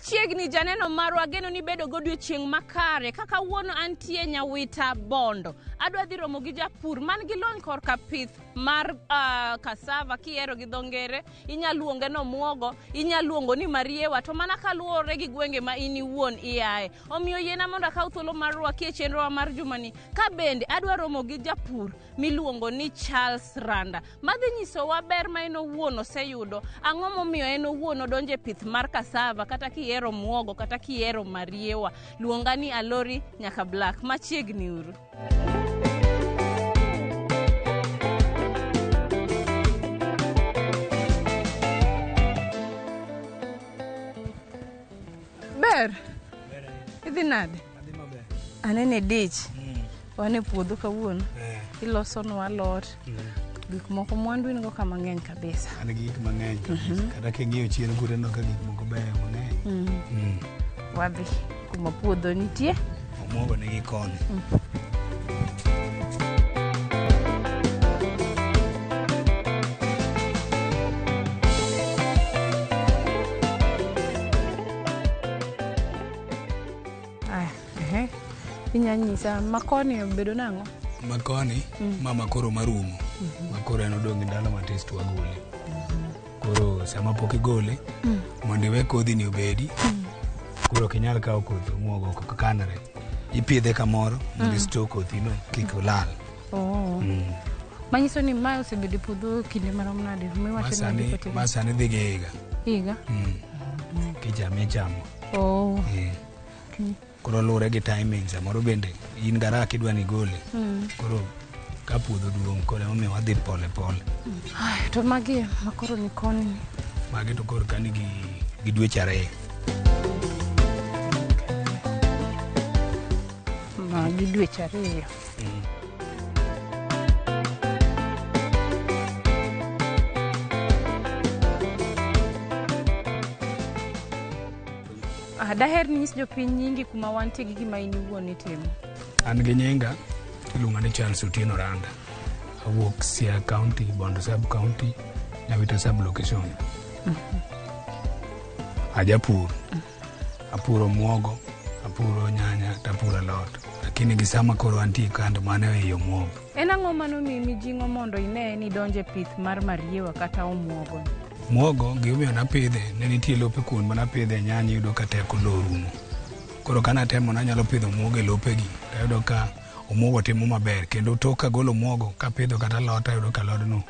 Machiegni janeno marwa geno ni bedo godiochieng' makare kaka wuono antie Nyawita Bondo. Adwa dhi romo gi japur man gi lony korka pith mar cassava kihero gi dho ngere, inya luonge ni omuogo, inya luongo ni mariewa, to mana kaluwore gi gwenge ma in iwuon iaye. Omiyo yiena mondo akaw thuolo mar rwaki e chenrowa mar jumani ka bende adwa romo gi japur miluongo ni Charles Randa madhi nyisowa ber ma en owuon oseyudo, ang'o momiyo en owuon odonjo e pith mar cassava kata kihero muogo kata kihero mariewa. Luonga ni Alori nyaka Black, machiegni uru. Ber, idhi nade? Anene dich. Wan e puodho kawuono. Ilosonwa alot. Gik moko mwandu in go ka mang'eny kabisa. An gi gik mang'eny kabisa. Kata king'iyo chien kure ineno ka gik moko beyo mang'eny. Wadhi kuma puodho nitie. Omuogo nigi koni. Aya, ehe. Inya nyisa makoni obedo nang'o? Makoni, ma makoro marumo. Makoro en odong' gi ndalo matis to wagole. Koro sama pok igole, mondo iwe kodhi ni obedi, koro ok inyal kawo kodhi omuogo ok kanre. Ipidhe kamoro mondo i store kothi no kik olal. Oh. Manyiso ni mae osebedo e puodho kinde marom nade? Miwacho ni odhi Ma sani dhi gi higa. Higa? Kichame ichamo. Oh. Koro luwore gi timing, samoro bende in garaka idwa ni igole. Koro ka puodho duong' koro emomiyo wadhi pole pole. Ai, to magi makoro ni koni ni. Magi to koro ka nigi gi dweche 2. Magi dweche 2. Daher ni nyis jopiny nyingi kuma wantie gi gima in iwuon itimo. An gi nyinga iluonga ni Charles Otieno Randa. Awuok Siaya County, Bondo Sub County, Nyawita Sub Location. Ajapur. Apuro muogo, apuro nyanya, tapuro alot. Lakini gi sama koro antie kando mano e omuogo. En ang'o manomiyi mijing'o mondo ine ni idonjo e pith mar mariewa kata omuogo? Muogo gimomiyo napidhe ne nitie lope kuond manapidhe nyanya iyudo ka teko lowo orumo. Koro ka natemo nanyalo pidho omuogo e lopegi tayudo ka omuogo timo maber kendo tok kagolo omuogo kapidho kata alot ayudo ka alodno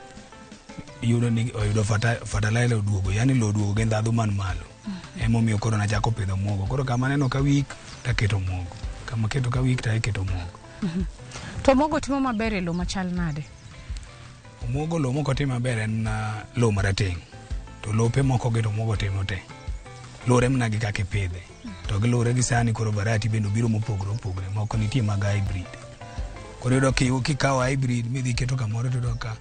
yudo ni oyudo fertilizer oduogo, yani lowo oduogo gi ndhadhu man malo. Emomiyo koro nachako pidho omuogo. Koro kama aneno ka weak taketo omuogo, kama aketo ka weak taketo omuogo. To omuogo timo maber e lowo machal nade? Omuogo lowo mok otim maber en lowo marateng', to lope moko gi to omuogo timo te. Luwore mana gi kaka ipidhe. To giluwore gi sani koro variety bende obiro mopogore opogore, moko nitie mag hybrid. Koro iyudo kikawo hybrid midhi iketo kamoro to iyudo ka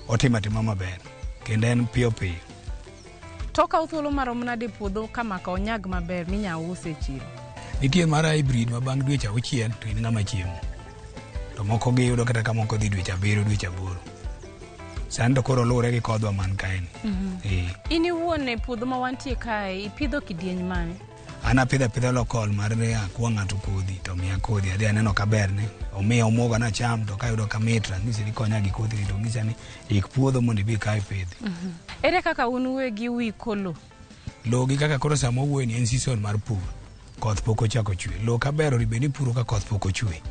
otimo atima maber kendo en piyo piyo. To okawo thuolo marom nade e puodho kamaka onyag maber minya use e chiro? Nitie mar hybrid ma bang' dweche 6 to in ng'ama chiemo. To moko giyudo kata ka moko dhi dweche 7, dweche 8. Sani to koro luwore gi kodhwa man kae ni. In iwuon e puodho ma wantie kae, ipidho kidieny mane? An apidho apidha local mar ne akwa ng'ato kodhi to miya kodhi adhi aneno ka berne. Omiya omuogo nacham to kayudo ka mit to anyise ni konya gi kodhi ni to onyisa ni ik puodho mondo ibi ikaw ipidhi. Ere kaka un uwegi uiko lowo? Lowo gi kaka koro sama wawuoyo ni en season mar pur. Koth pok ochako chwe. Lowo kaber onego bed ni ipuro ka koth pok ochwe.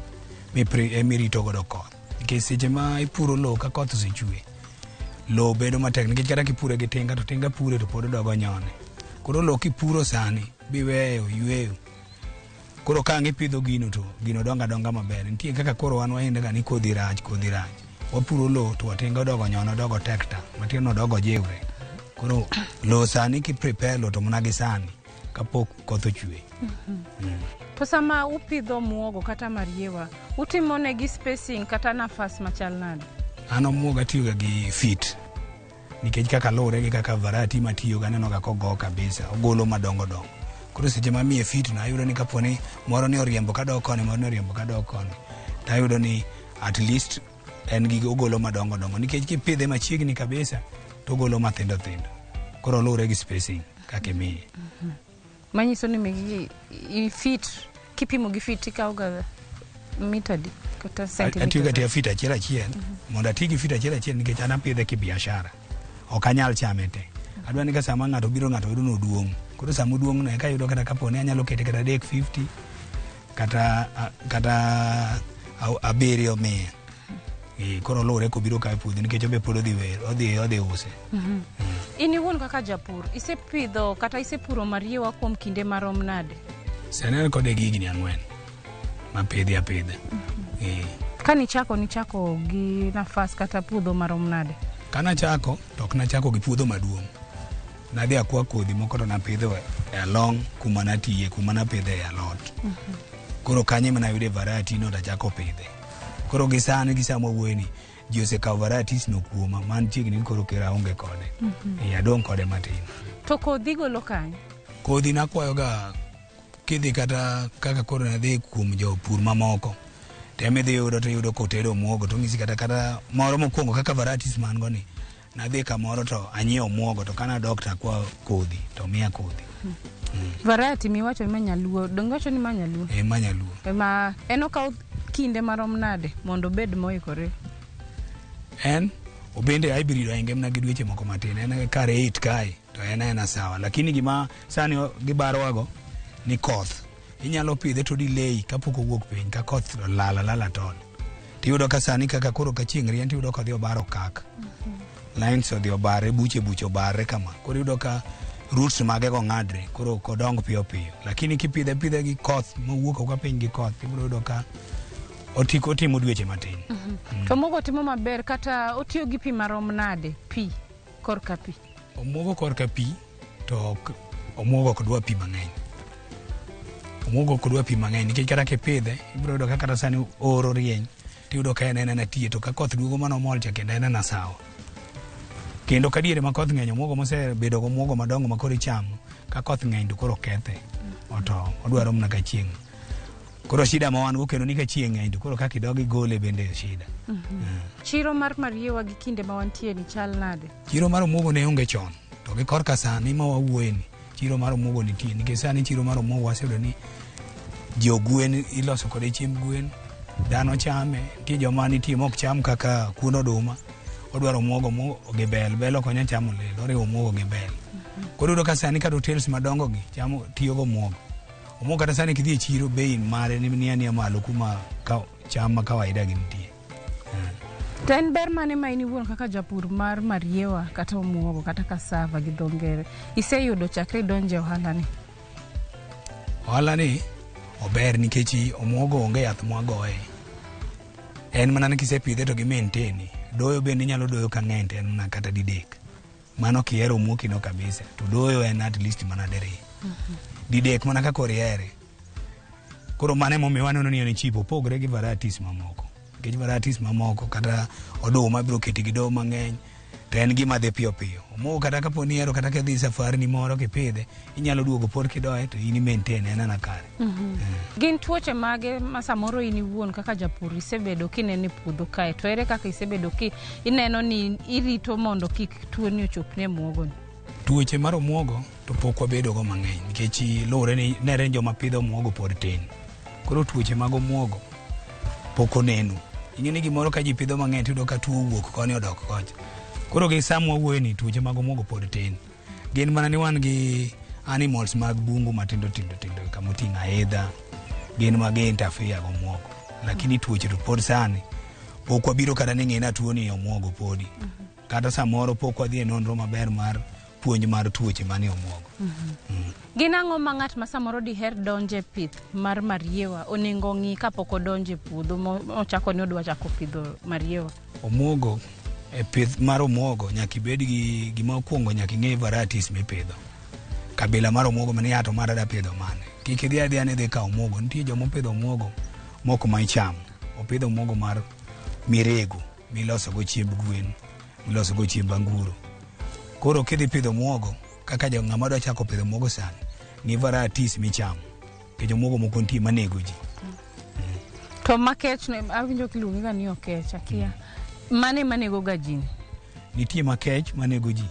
Emirito godo koth. Nikech seche ma ipuro lowo ka koth osechwe, lowo bedo matek nikech kata kipure gi tinga to tinga pure to pod odogo nyone. Koro lowo kipuro sani biweyo yweyo. Koro ka ang' ipidho gino to gino dongo adonga maber. Nitie kaka koro wan wahinde ga ni kodhi rach, kodhi rach. Wapuro lowo to tinga odogo nyono, odogo tek ta. Matiende ni odogo jiwre. Koro lowo sani ki prepare lowo to mana gi sani kapok koth ochwe. To sama upidho muogo kata mariewa, utimo negi spacing kata nafas machal nade? An omuogo atiyoga gi feet. Nikech kaka luwore gi kaka variety matiyogo aneno ga kogo kabisa, ogolo madongo dongo. Koro seche mamiye feet no ayudo ni kapo ni moro ni oriembo kadok koni, moro ni oriembo kadok koni, to ayudo ni at least en gi ogolo madongo dongo. Nikech kipidhe machiegni kabisa to ogolo mathindo thindo. Koro luwore gi spacing kaka imiye. Manyiso ni megi i feet kipimo gi feet ikawo ga mita adi kata Atiyo ga centimeters? tiya feet achiel achiel mondo ati gi feet achiel achiel nikech an apidhe kibiashara. Ok anyal chame te. Adwa ni ka sama ng'ato biro ng'ato yudo noduong'. Koro sama oduong' no eka ayudo kata kapo ni anyalo kete kata 350 kata 700 100. Koro luwore kobiro kawe puodho nikech obe pod odhi wer, odhi use. In iwuon kaka japur, isepidho kata isepuro mariewa kuom kinde marom nade? Sani an kode gi higni 4 mapidhe apidha. Ka nichako gi nafas kata puodho marom nade? Kanachako to ok nachako gi puodho maduong'. Nadhi akwa kodhi moko to napidho e along kuma natiye, kuma napidhe e alot. Koro kanyo ema nayude variety no tachako pidhe. Koro gi sani gi sama wawuoye ni ji osekawo varieties no kuoma man chiegni ni koro kera aonge kode. Adong' kode matin. To kodhi golo kanye? Kodhi nakwayo ga kidhi kata kaka koro nadhi kuom jopur mamoko. Tem idhi yudo to iyudo kotedo omuogo to ng'isi kata moro mokwongo kaka varieties man go ni. Nadhi kamoro to anyiewo omuogo to kana dok to akwa kodhi to miya kodhi. Variety miwacho ma nyaluo, donge iwacho ni ma nyaluo? Ma nyaluo. Ma en okawo kinde marom nade mondo obed moikore? En obende hybrid ohinge mana gi dweche moko matin. En kar 8 kae to en aena sawa. Lakini gima sani gibarowago ni koth. Inyalo pidhe to delay kapok owuok piny ka koth olal alala tol. Tiyudo ka sani kaka koro ka chieng' rieny tiyudo ka odhi obaro okak. Lines odhi obare, buche buche obare kama. Koro iyudo ka roots mage go ng'adre, koro ok odong piyo piyo. Lakini kipidhe apidha gi koth mowuok awuoka piny gi koth, ibiro yudo ka otimo dweche matin. To omuogo timo maber kata otiyo gi pi marom nade? Pi korka pi. Omuogo korka pi to omuogo ok dwa pi mang'eny. Omuogo ok dwa pi mang'eny nikech kata kipidhe ibiro yudo ka kata sani oro rieny tiyudo ka en ena tie to ka koth duogo mano mol cha kendo en ena sawa. Kendo ka diere ma koth ng'eny omuogo mosebedo go omuogo madongo ma koro ichamo ka koth ng'eny to koro kethe. Oto odwaro mana ka chieng'. Koro shida ma wan go kendo ni ka chieng' ng'eny to koro kaka idog igole bende shida. Chiro mar mariewa gi kinde ma wantie ni chal nade? Chiro mar omuogo ne onge chon to gi korka sani ma wawuoye ni chiro mar omuogo nitie nikech sani chiro mar omuogo waseyudo ni jogwen iloso kode chiemb gwen, dhano chame, nitie joma nitie mok cham kaka kuon oduma, odwaro omuogo gi bel, bel ok onyal chamo lilo, oriwo omuogo gi bel. Koro iyudo ka sani kata hotels madongo gi chamo tiyo go omuogo. Omuogo kata sani kidhi e chiro bei mare ni ania malo kuma cham ma kawaida gi nitie. To en ber mane ma in iwuon kaka japur mar mariewa kata omuogo kata cassava gi dho ngere iseyudo chakre idonje e ohala ni? Ohala ni ober nikech omuogo onge yath mwagoye. En mana ni kisepidhe to gi maintain. Doyo bende inyalo doyo ka ng'eny to en mana kata didek. Mano kihero omuoki no kabisa. To doyo en at least mana diriyo. Didek mana kaka oriere. Koro mano emomiyo waneno ni en cheap, opogore gi varieties mamoko. Nikech varieties mamoko kata oduma biro keti gi doyo mang'eny to en gima dhi piyo piyo. Omuogo kata kapo ni ihero kata kidhi safari ni moro kipidhe, inyalo duogo pod kidoye to in i maintain en ana kare. Gin tuoche mage ma samoro in iwuon kaka japur isebedo kineno e puodho kae to ere kaka isebedo ki ineno ni irito mondo kik tuoni ochopni e muogoni? Tuoche mar omuogo to pok wabedo go mang'eny nikech luwore ni nere ni joma pidho omuogo pod tin. Koro tuoche mag omuogo pok oneno. Ing'e ni gimoro ka ji pidho mang'eny tiyudo ka tuo owuok koni odok kocha. Koro gi sama wawuoye ni tuoche mag omuogo pod tin. Gin mana ni wan gi animals mag bungu matindo tindo tindo kamoting'o aidha gin ma gi interfere go omuogo. Lakini tuoche to pod sani pok wabiro kata ni ng'ina tuo ni omuogo podi. Kata samoro pok wadhi e nonro maber mar puonj mar tuoche manie omuogo. Gin ang'o ma ng'at ma samoro diher donje pith mar mariewa onego ng'i kapok odonje puodho mochako ni odwa chako pidho mariewa? Omuogo e pith mar omuogo nyaka ibed gi gima okwongo nyaka ing'e varieties mipidho. Kabila mar omuogo mane yato mar ada pidho mane. Kik idhi adhiya ni idhi kawo omuogo. Nitie joma opidho omuogo moko ma ichamo. Opidho omuogo mar mirego miloso go chiemb gwen, miloso go chiemb anguro. Koro kidhi pidho omuogo kaka jo ng'ama dwa chako pidho omuogo sani, ng'i varieties michamo. Nikech omuogo moko nitie manego ji. To makech no awinjo kiluonge ga ni okech akia. Mane manego ga ji? Nitie makech manego ji.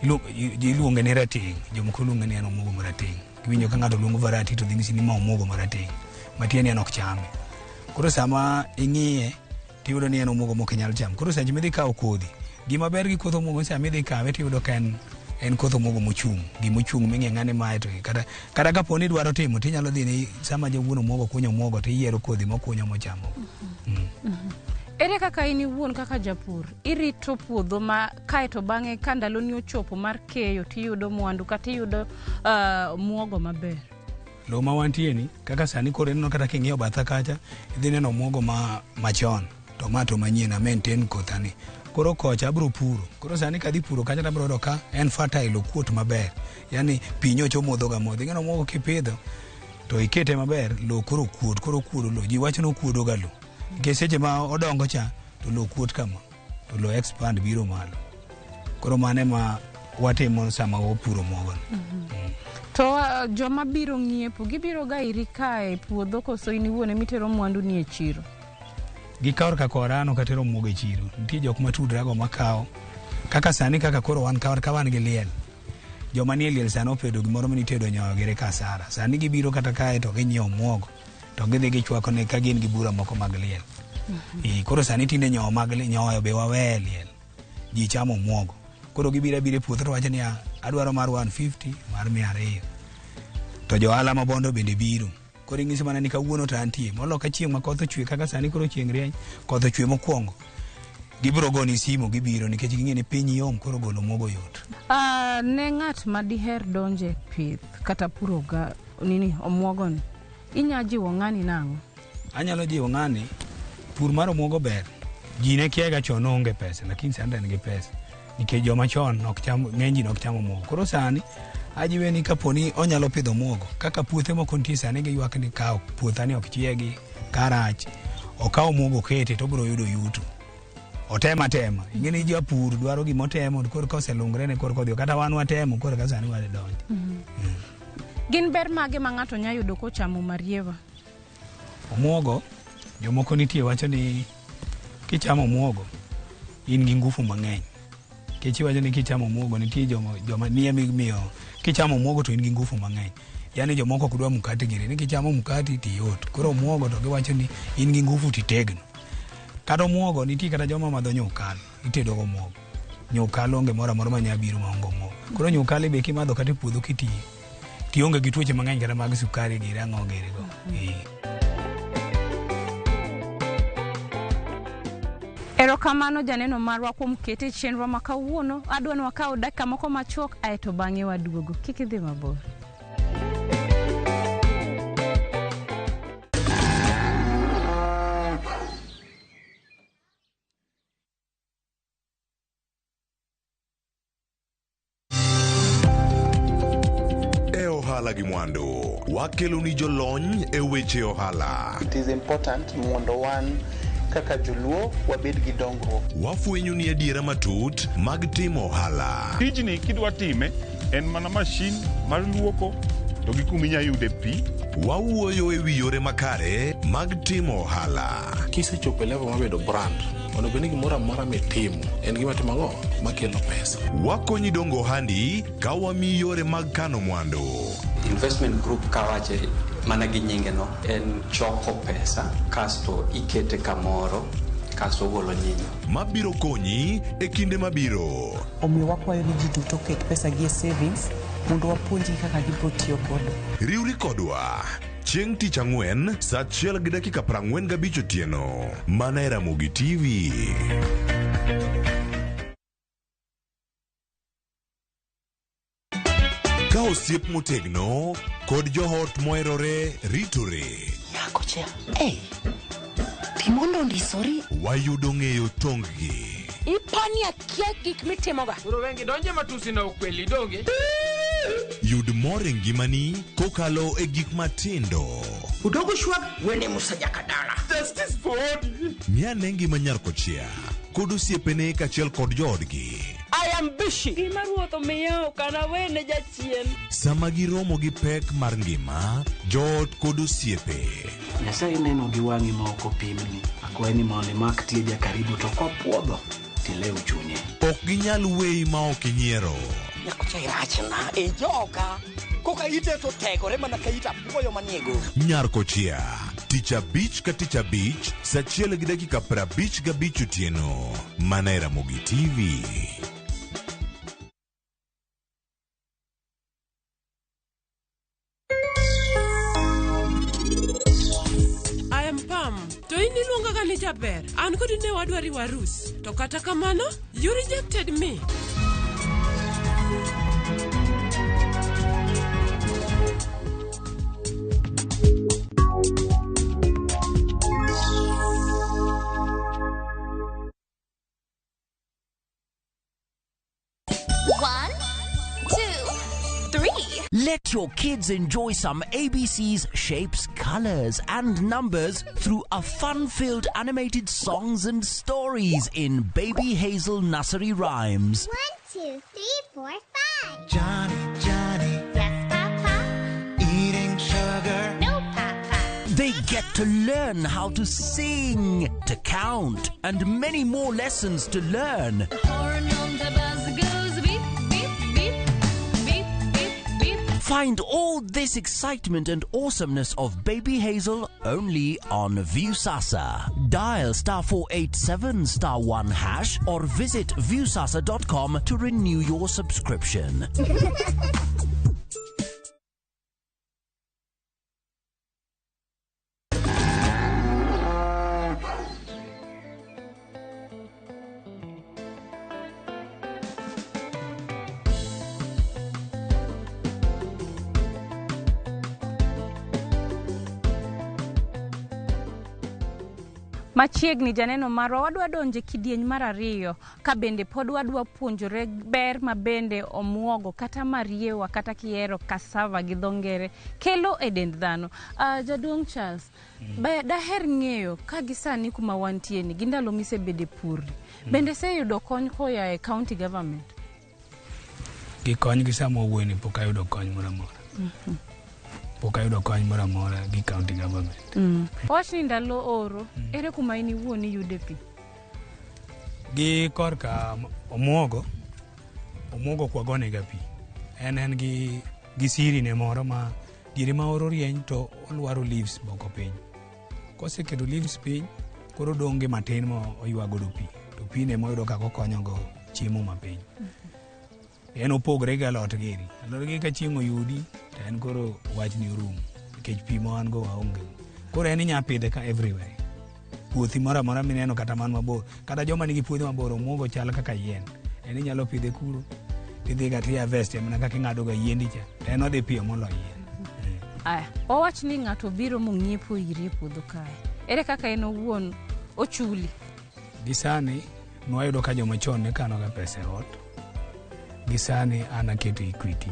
Iluonge ni rateng', jomoko luonge ni en omuogo marateng'. Kiwinjo ka ng'ato luongo variety to dhi nyisi ni ma omuogo marateng', matiende ni en ok chame. Koro sama ing'iye tiyudo ni en omuogo mok inyal chamo. Koro seche midhi kawo kodhi, gima ber gi koth omuogo sama idhi kawe tiyudo ka en koth omuogo mochung', gimochung' ming'e ng'ani mae to kata kapo ni idwaro timo tinyalo dhi ni sama jawuon omuogo kunyo omuogo tiyiero kodhi mokunyo mochamo. Ere kaka in iwuon kaka japur irito puodho ma kaeto bang'e ka ndaloni ochopo mar keyo tiyudo mwandu kata iyudo muogo maber? Lowo ma wantie ni kaka sani koro ineno kata king'iyo batha kacha idhi neno omuogo machon to ma to manyien a maintain kothani. Koro kocha abiro puro. Koro sani kadhi puro kacha abiro yudo ka en fertile okuot maber. Yani pi nyocha omodho ga modho. Ing'eno omuogo kipidho to ikete maber lowo koro kuot, koro okuodo lowo. Ji wacho ni okuodo ga lowo. Nikech seche ma odongo cha to lowo kuot kama to lowo expand biro malo. Koro mano ema watimo sama wapuro muogo. To joma biro ng'iepo gibiro ga iri kae e puodho koso in iwuon emitero mwandu ni e chiro? Gikawo ka kora an ok atero muogo e chiro. Nitie jok matudra go makawo. Kaka sani kaka koro wan ka wan gi liel. Joma nie liel sani opedo gimoro minitedo nyoyo giri kasara. Sani gibiro kata kae to ginyiewo muogo to gidhi gichwako ne ka gin gi bura moko mag liel. Koro sani tinde nyoyo mag nyoyo be wawe e liel. Ji chamo muogo. Koro gibiro abira e puodho to wacho niya adwaro mar 150 mar 200. To jo ohala ma Bondo bende biro. Koro ing'iso mana ni kawuono to antie. Molo ka chieng' ma koth ochwe kaka sani koro chieng' rieny, koth ochwe mokwongo. Gibiro goni simu gibiro nikech ging'e ni piny yom koro golo muogo yot. Ne ng'at ma diher donje pith kata puro ga nini omuogo ni, inya jiwo ng'ani nang'o? Anyalo jiwo ng'ani pur mar omuogo ber. Ji ne kia ga chon onge pesa lakini sani en gi pesa. Nikech joma chon ok cham, ng'eny ji ne ok cham omuogo. Koro sani ajiwe ni kapo ni onyalo pidho omuogo kaka puothe moko nitie sani giywak ni kaw puothani ok chiegi karach okaw omuogo okete to obiro yudo yuto. Otem atema. Ing'e ni japur dwaro gimotemo koro koselungre ne koro kodhi kata wan watemo koro ka sani wadonjo. Gin ber mage ma ng'ato nya yudo kochamo marieba? Omuogo jomoko nitie wacho ni kichamo omuogo in gi ngufu mang'eny. Nikech iwacho ni kichamo omuogo nitie joma nie mimiyo kichamo omuogo to in gi ngufu mang'eny. Yani jomoko ok dwa mkate giri ni kichamo mkate to yot. Koro omuogo to giwacho ni in gi ngufu titegno. Kata omuogo nitie kata joma madho nyukal itedo go omuogo. Nyukal onge moro amora manya biro maonge omuogo. Koro nyukal be kimadho kata e puodho kitiyo tionge gi tuoche mang'eny kata mag sukari giri ang'o giri go. Erokamano janeno marwa kuom kete chenro ma kawuono. Adwa ni wakaw dakika moko machuok aeto bang'e waduogo. Kik idhi mabor. E ohala gi mwandu, wakelo ni jolony e weche ohala. It is important mondo wan kaka joluo wabed gi dongruok. Wafwenyo ni adiera matut mag timo ohala. Tijni kidwa time en mana mashin mar luoko to gi kuma inya yude pi. Wawuoyo e wi yore makare mag timo ohala. Kisechopo e level mar bedo brand, onego bed ni gimoro amora mitimo en gima timo ang'o makelo pesa. Wakonyi dongo ohandi ka wamiyi yore mag kano mwandu. Investment group kawache mana gi nyinge no en choko pesa kasto ikete kamoro kasto ogolo nyinyo. Mabiro konyi e kinde mabiro. Omiyo wakwayo ni ji duto oket pesa gi e savings mondo wapuonjgi kaka gibiro tiyo godo. Riwri kodwa chieng' tich ang'wen saa 1:45 otieno mana e Ramogi TV. Ka osiep motegno kod joot moherore ritore. Nyakocha, ei, pi mondo ondisori. Wayudo ng'eyo tong-gi. Ipani akia gik mitimoga. Koro wengi donje matusi na ukweli donge. Yud mor e ngimani kokalo e gik matindo. Udogo shwag wene Musa Jakadala. Justice for Odi. Ng'i ngima nyar kochia kod osiepene kaachiel kod joodgi. I am busy. Gima ruoth omiya ok anawene jachien. Sama giromo gi pek mar ngima, joot kod osiepe. Nyasaye neno gi wang'i ma ok opimni. Akwayi ni mondo imak tie karibu to kopuodho tilew chunye. Ok ginyal weyi ma ok inyiero. Nyakocha irachna e joka. Koka ite to tegore mana ka ita apuoyo manie go. Nyarkochia tich abich ka tich abich saa 1:55 otieno mana e Ramogi TV. I am Pam. To in iluonga ga ni jaber. An kodi ne wadwari warus. To kata kamano, you rejected me. One, two, three. Let your kids enjoy some ABC's shapes, colors, and numbers through a fun-filled animated songs and stories in Baby Hazel Nursery Rhymes. 1, 2, 3, 4, 5. Johnny, Johnny, Yes, Papa. eating sugar. No, Papa. They get to learn how to sing, to count, and many more lessons to learn. Horn on the bus goes beep, beep, beep, beep, beep, beep. Find all this excitement and awesomeness of Baby Hazel only on Viusasa. Dial *487*1# or visit viusasa.com to renew your subscription. Machiegni janeno marwa wadwa donje kidieny mar ariyo ka bende pod wadwa puonjore ber ma bende omuogo kata mariewa kata kihero cassava gi dho ngere kelo e dend dhano. Jaduong' Charles, be daher ng'eyo ka gi sani kuma wantie ni gi ndalo misebede pur bende iseyudo kony koa e county government? Gi kony gi sama wawuoyo ni pok ayudo kony moro amora. Pok ayudo kony moro amora gi county government. Wach ni ndalo oro, ere kuma in iwuon iyude pi? Gi korka omuogo, omuogo ok wagonega pi. En gi siri ne moro ma diere ma oro rieny to olwaro leaves moko piny. Koseketo leaves piny, koro dong' gi matin ma oywa godo pi. To pi ne moyudo kaka okonyogo chiemo mapiny. En opogore gi alot giri. Alot gi ka chieng' oyudi, to en koro wachni orumo. Nikech pi ma wan go waonge. Koro en inya pidhe ka everywhere. Puothi moro amora mineno kata man mabor. Kata joma nigi puothe mabor, omuogo chal kaka yien. En inyalo pidhe kuro, tidhi ga ti harvest mana kaka ing'ado ga yiendi cha. To en odhi piyo moloyo yien. Aya, wawach ni ng'ato biro mong'iepo iri e puodho kae. Ere kaka en owuon ochuli? Gi sani, nwayudo ka joma chon ne kano ga pesa e ot. Gi sani an aketo Equity.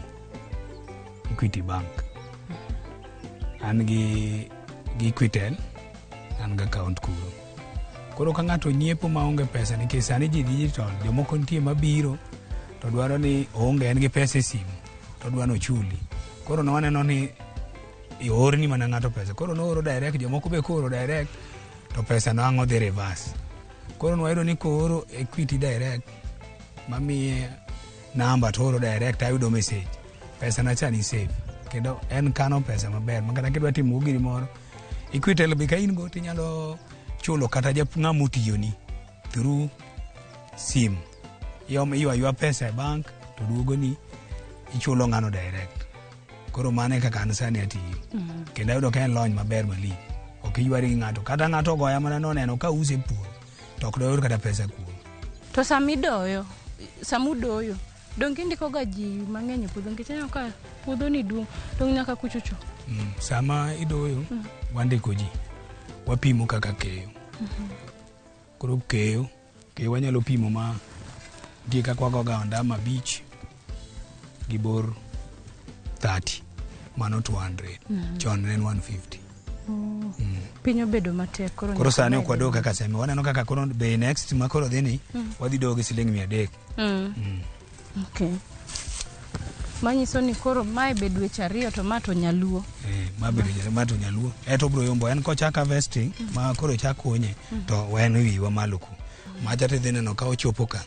Equity Bank. An gi Equitel, an gi account kuro. Koro ka ng'ato nyiepo maonge pesa nikech sani ji digital, jomoko nitie mabiro to dwaro ni oonge en gi pesa e simu to dwa ni ochuli. Koro ne waneno ni iorni mana ng'ato pesa. Koro nooro direct, jomoko be kooro direct to pesa no ang' odhi reverse. Koro nwayudo ni kooro Equity direct mamiye namba to oro direct ayudo message. Pesa na cha ni safe. Kendo en kano pesa maber ma kata kidwa timo giri moro Equitel be ka in go tinyalo chulo kata ng'ama otiyoni through sim. Iywa ywa pesa e bank to duogoni ichulo ng'ano direct. Koro mano e kaka an sani atiyo. Kendo ayudo ka en lony maber malich. Ok iywari gi ng'ato. Kata ng'ato ogoya mana noneno ka use puodho to ok doyud kata pesa kuome. To sama idoyo, sama udoyo, donge indiko ga ji mang'eny e puodho nikech aneno ka puodho ni duong' to nyaka kuchocho. Sama idoyo, wandiko ji. Wapimo kaka keyo. Koro keyo, keyo wanyalo pimo ma nitie kaka wagoga ondama 5 gi bor 30, mano 200. Chon ne en 150. Piny obedo matek koro. Koro sani ok wadog kaka seme. Waneno kaka koro be next ma koro dhi ni wadhi dogo gi siling 300. Okay. Manyiso ni koro mae be dweche 2 to ma to nyaluo. Ma be dweche ma to nyaluo. Eto bro yombo en kochak harvesting ma koro chak kunye to wen wiwa malo ku. Macha tidhi neno ka ochopo ka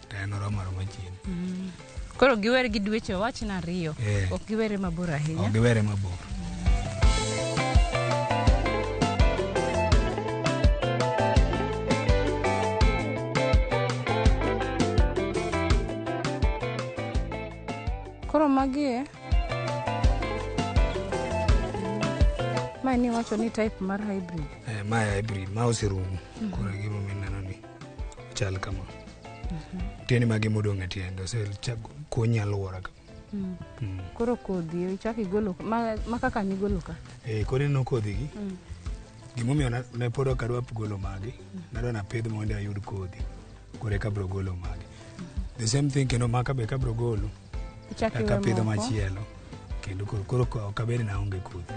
to en oromo aroma chien. Koro giwere gi dweche wawach ni 2. Eh. Ok giwere mabor ahinya. Ok giwere mabor. Koro magi e mae ni wacho ni type mar hybrid. Mae hybrid ma oserumo. Koro e gima mineno ni chal kama. Tiende magi modong' e tiende osekonyi alwora ka. Koro kodhi ichako igolo ma kaka nigolo ka. Koro ineno kodhi gi. Gimomiyo ne pod ok adwa golo magi, nadwa napidh mondo ayud kodhi. Koro eka abiro golo magi. The same thing kendo maka be kabiro golo. Ichako iwe Kaka apidho moko. machielo. Kendo koro ok abed ni aonge kodhi.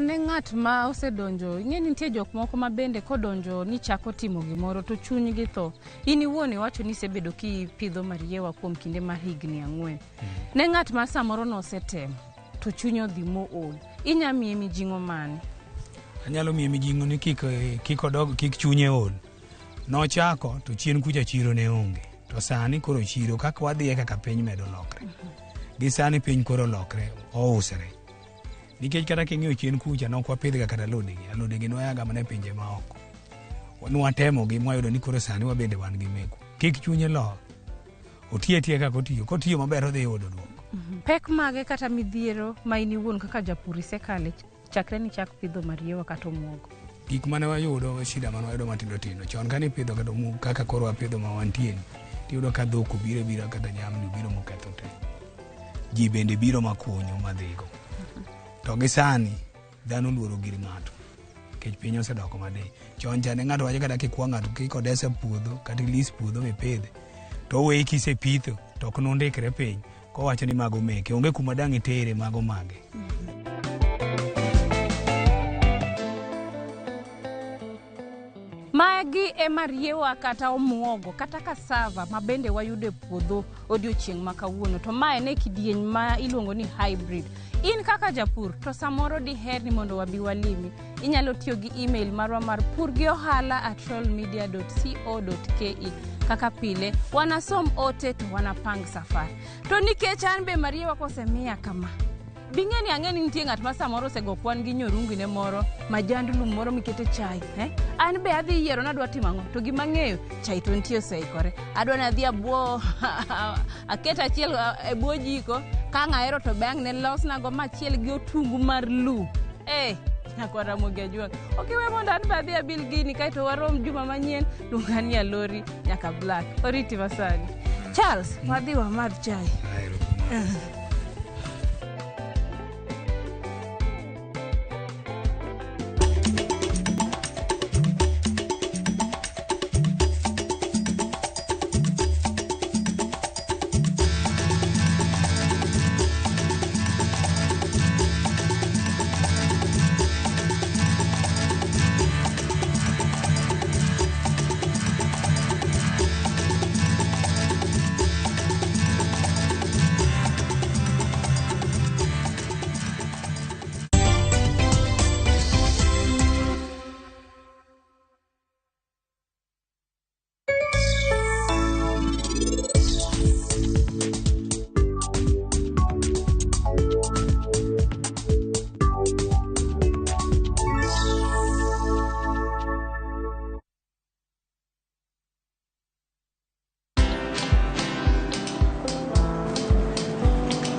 Ne ng'at ma osedonjo, ing'e ni nitie jok moko ma bende kodonjo ni chako timo gimoro to chunygi tho. In iwuon iwacho ni isebedo kipidho mariewa kuom kinde mar higni 4. Ne ng'at ma samoro nosetemo to chunye odhi mool, inya miye mijing'o mane? Anyalo miye mijing'o ni kik odog, kik chunye ol. Nochako to chien kucha chiro ne onge. To sani koro chiro kaka wadhiye kaka piny medo lokre. Gi sani piny koro lokre, ousre. Nikech kata king'iyo chien kucha nok wapidhga kata alodegi. Alodegi nwayaga mana e pinje maoko. Nwatemogi mwayudo ni koro sani wabende wan gi mekwa. Kik chunye lor. Otiye atiya kaka otiyo. Kotiyo maber odhi yudo duoko. Pek mage kata midhiero ma in iwuon kaka japur isekale chakre ni chak pidho mariewa kata omuogo? Gik mane wayudo, shida mane wayudo matindo tindo. Chon kane ipidho kata omuogo kaka koro wapidho ma wantie ni, tiyudo ka dhok obiro abira kata jamni obiro moketho te. Ji bende biro makunyo madhigo. To gi sani dhano oluoro gir ng'ato nikech piny osedoko madiny. Chon cha ne ng'ato wacho kata kikwa ng'ato kikodesa puodho kata ilis puodho mipidhe to oweyi kisepitho to ok nondikre piny kowacho ni mago meke, onge kuma dang' itere mago mage. Magi e mariewa kata omuogo kata cassava ma bende wayudo e puodho odiochieng' ma kawuono. To mae ne kidieny ma iluongo ni hybrid. In kaka japur to samoro diher ni mondo wabi walimi. Inyalo tiyo gi email marwa mar purgiohala@royalmedia.co.ke. Kaka pile wanasom ote to wanapang safar. To nikech an be mariewa kosemiya kama, bing'e ni ang'e ni nitie ng'at ma samoro osego kwan gi nyorungine moro, majand lum moro mikete chai, An be adhi yiero nadwa timo ang'o, to gima ang'eyo, chai to nitie oseikore. Adwa ni adhi abuo, aket achiel e bwo jiko, ka ang' ahero to be ang' ne losnago machiel gi otungu mar lum. Nyakwa Ramogi Ajwang'. Ok iwe mondo an be adhi abil gini, kaeto warom juma manyien, luonga ni Alori nyaka Black. Oriti masani. Charles, wadhi wamadh chai. Ahero.